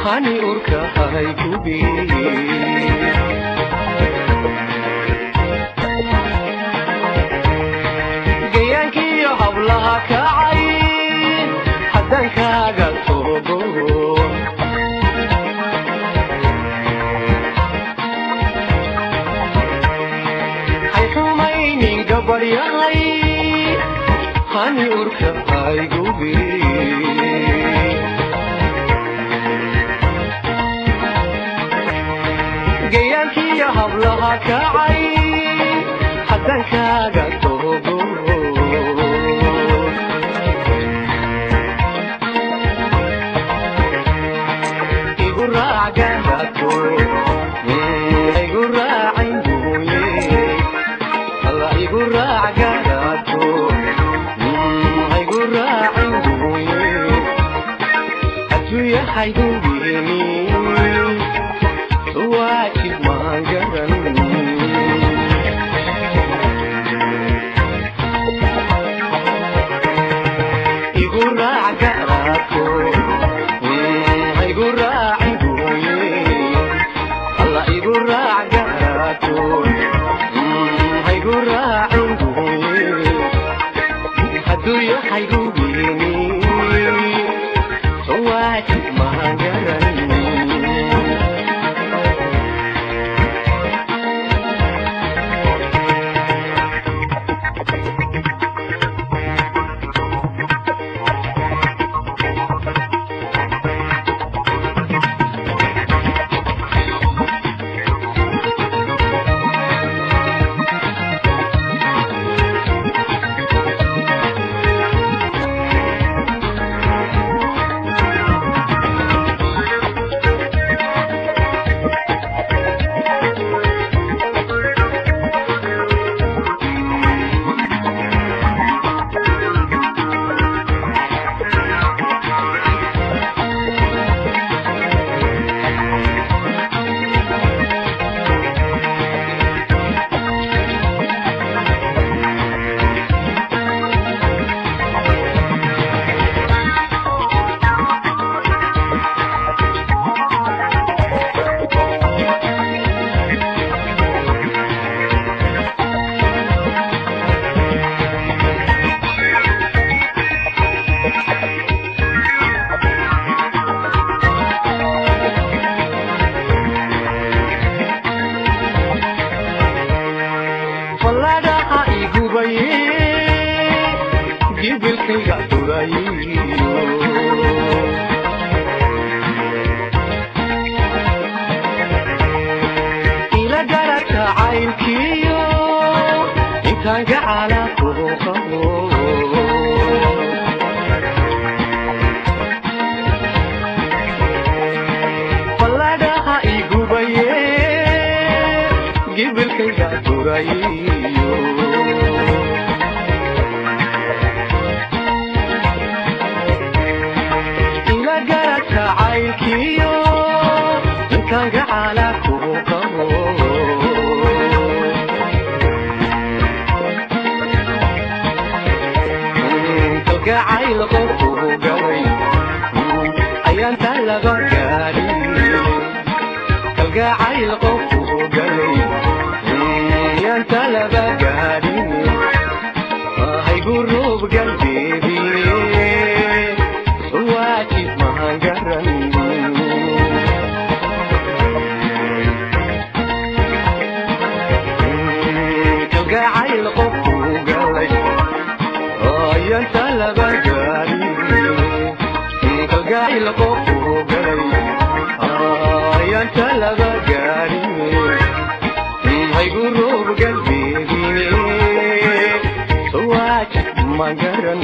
Hani urka hay kubi Gayankiyo hablaha kacay haddaan kaaga soo Hay xumaynin gabaryahay hani urka hay gubi Gayankiyo hablaha kacay haddaan kaaga soo Igu raac garaadko, igu raacin buuye. Allah igu raac garaadko, igu raacin buuye. Adduunya haygu weyni, waajib maan garan. Igu raac garaadko, igu raacin buuye. Allah igu raac garaadko, igu raacin buuye. Adduunyo haygu weyni, waajib maan garan. Falladaha igubaye, gibilkayga durayo. Ila garata caylkiyo intaan gacala kugu qabo. Falladaha igubaye, gibilkayga durayo. Ila garata caylkiyo intaan gacala kugu qabo. Kalgacayl qofku galay ayaan taa laga gaadhin. Kalgacayl qofku galay yaan talaba gaadhin, haygu roob galbeedine, waajib mahan garan. Kalgacayl qofku galay yaan talaba gaadhin, kalgacayl qofku galay yaan talaba gaadhin, haygu roob galbeedine, waajib ma garan.